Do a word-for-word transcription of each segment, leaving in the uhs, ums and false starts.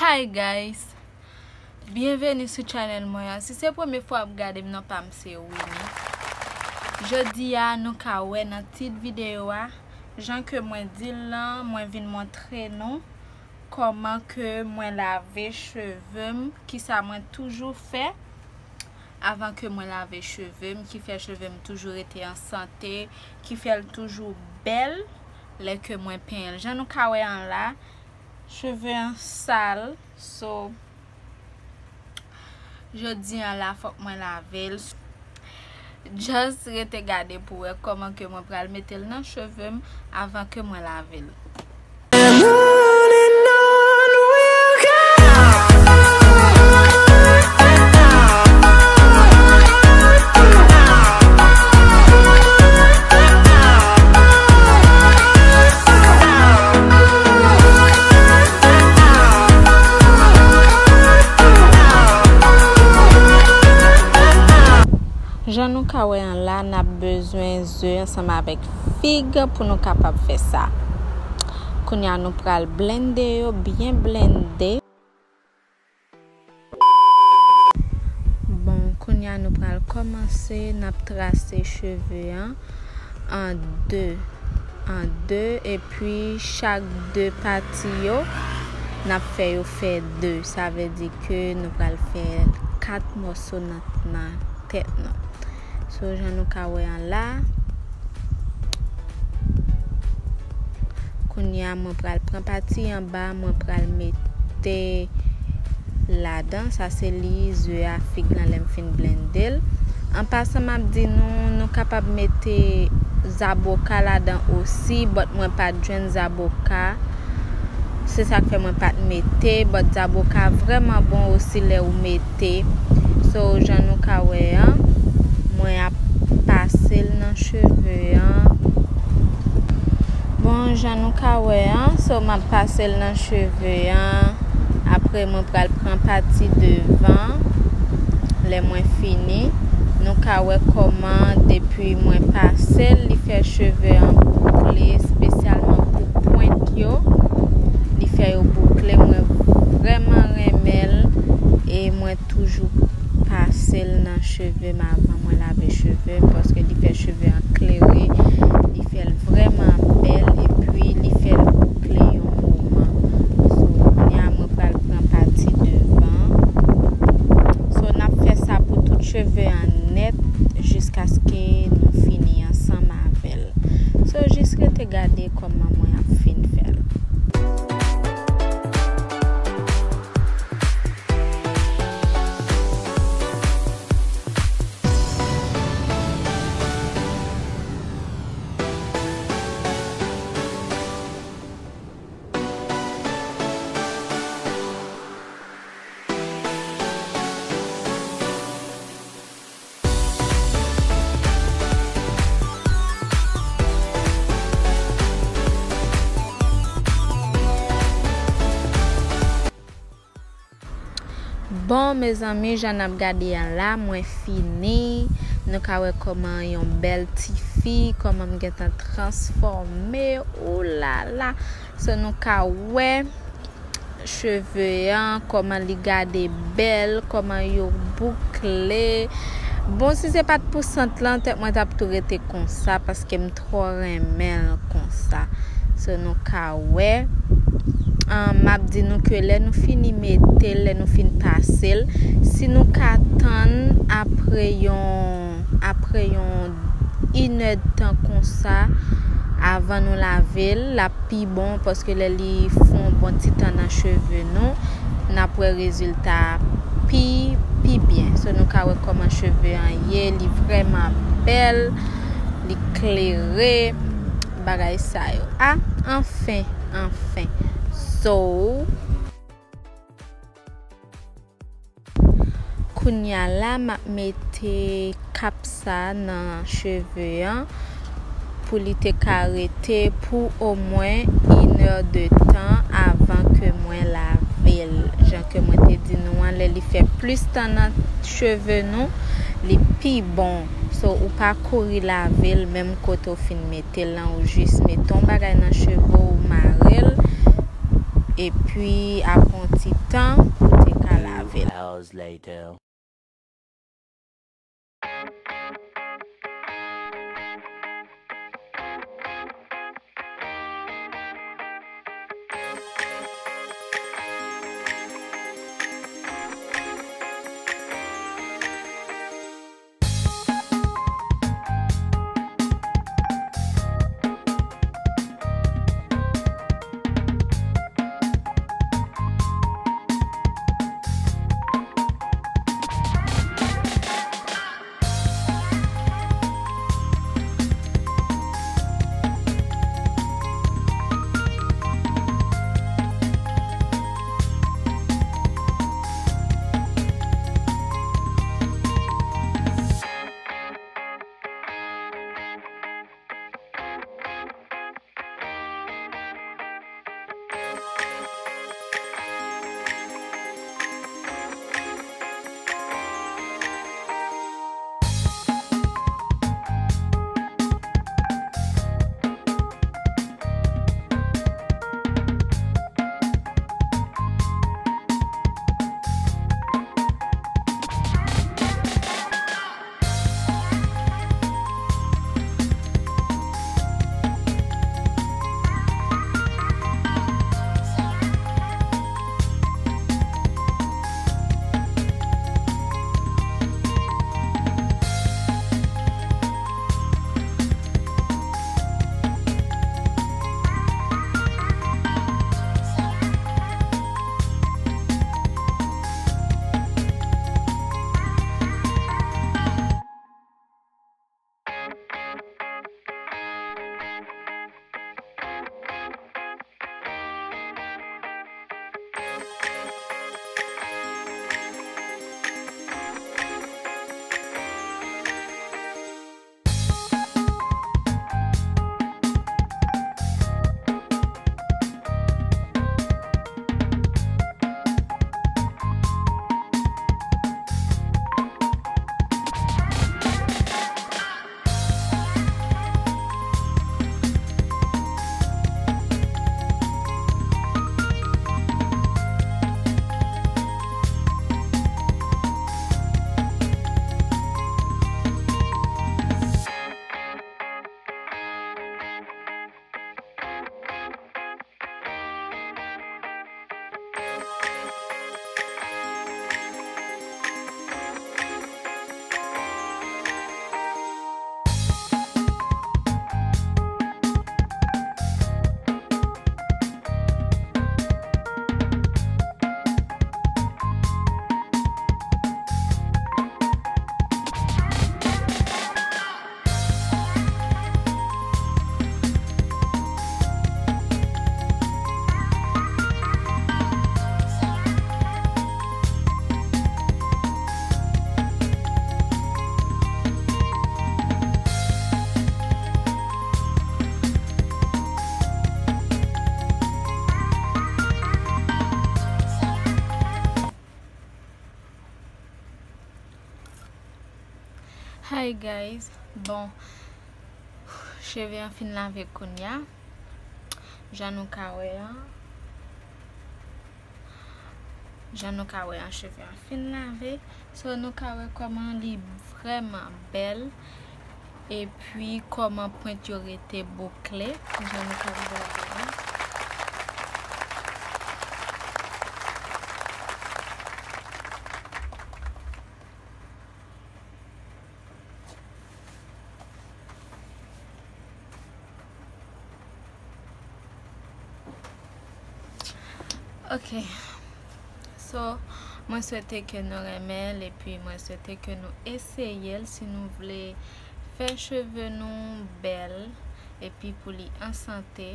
Hi guys! Byenveni sou channel mwen an. Si se premye fwa w ap gade m, non pa m se Winnie. Jodi a, nou ka wè nan tit videyo a, jan ke mwen di l lan, mwen vin montre nou kòman ke mwen lave cheve m, kisa mwen toujou fè avan ke mwen lave cheve m, ki fè cheve m toujou rete an sante, ki fè l toujou bèl lè ke mwen penyen l. Jan nou ka wè an la, cheve an sal, so, jodi an la, fòk mwen lave l. Just rete gade pou wè kòman ke mwen pral mete l nan cheve m avan ke mwen lave l. Jan nou ka wè an la, n ap bezwen ze ansanm avèk fig pou nou kapab fè sa. Kounye a, nou pral blende yo, byen blende. Bon, kounye a, nou pral kòmanse, n ap trase cheve an an de, an de, epi chak de pati yo, n ap fè yo fè de. Sa vle di ke nou pral fè kat mòso nan, nan tèt nou. So, jan nou ka wè an la, kounye a, mwen pral pran pati anba, mwen pral mete ladan. Sa se li, ze a, fig lan, lè m fin blende l. An pasan, m ap di nou, nou kapab mete zaboka ladan osi, but mwen pa t jwenn zaboka. Se sa k fè mwen pa t mete, but zaboka vrèman bon osi lè ou mete. So, jan nou ka wè an, mwen ap pase l nan cheve an. Bon, jan nou ka wè an, so, m ap pase l nan cheve an. Apre, mwen pral pran pati devan. Lè mwen fini, nou ka wè kòman depi mwen pase l, li fè cheve an boukle, espesyalman pou pwent yo. Li fè yo boukle, mwen vrèman renmen l e mwen toujou pase l nan cheve m avan mwen lave cheve m, paske li fè cheve an klere, li fè l vrèman bèl, epi li fè l boukle yon moman. So, kounye a, mwen pral pran pati devan. So, n ap fè sa pou tout cheve an nèt, jiskaske nou fini ansanm avè l. So, jis rete gade kòman mwen ap fin fè l. Bon, mezanmi, jan n ap gade a la, mwen fini. Nou ka wè kòman yon bèl ti fi, kòman m gentan transfòme. Oulala! So, nou ka wè cheve an, kòman li gade bèl, kòman yo boukle. Bon, si se pa t pou sant lan, tèt mwen t ap tou rete konsa, paske m twò renmen l konsa. So, nou ka wè. Ahn, m ap di nou ke lè nou fini mete l, lè nou fin pase l, si nou ka tann apre yon, apre yon inèdtan konsa, avan nou lave l, l ap pi bon, paske lè li fè yon bon ti tan nan cheve nou, n ap wè rezilta a pi, pi byen. So, nou ka wè kòman cheve an ye, li vrèman bèl, li klere, bagay sa yo. Ah, anfen, anfen. So, kounye a la, m ap mete kap sa nan cheve an pou li te ka rete pou omwen inè de tan avan ke mwen lave l. Jan ke mwen te di nou an, lè li fè plis tan nan cheve nou, li pi bon. So, ou pa kouri lave l menm kote w fin mete l lan, ou jis mete yon bagay nan cheve w, ou mare l, epi apre yon ti tan pou te ka lave l. Hi guys, bon, cheve an fin lave kounya. Jan nou ka wè an, jan nou ka wè an, cheve an fin lave. So nou ka wè kòman li vrèman bèl. Epi kòman pwent yo rete boukle, jan nou ka gade la. Ok. So, mwen swete ke nou renmen l epi mwen swete ke nou eseye l si nou vle fè cheve nou bèl epi pou li an sante.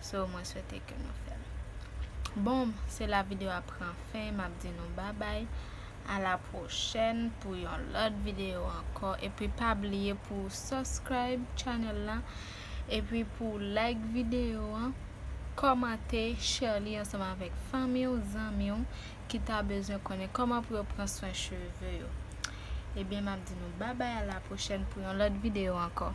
So, mwen swete ke nou fè l. Bon, se la videyo a pran fen, m ap di nou babay. A la pwochèn pou yon lòt videyo ankò. Epi pa bliye pou subscribe channel la. Epi pou like videyo an, kòmante, share li ansanm avèk fanmi w, zanmi w ki ta bezwen konnen kòman pou yo pran swen cheve yo. Ebyen, m ap di nou babay, a la pwochèn pou yon lòt videyo ankò.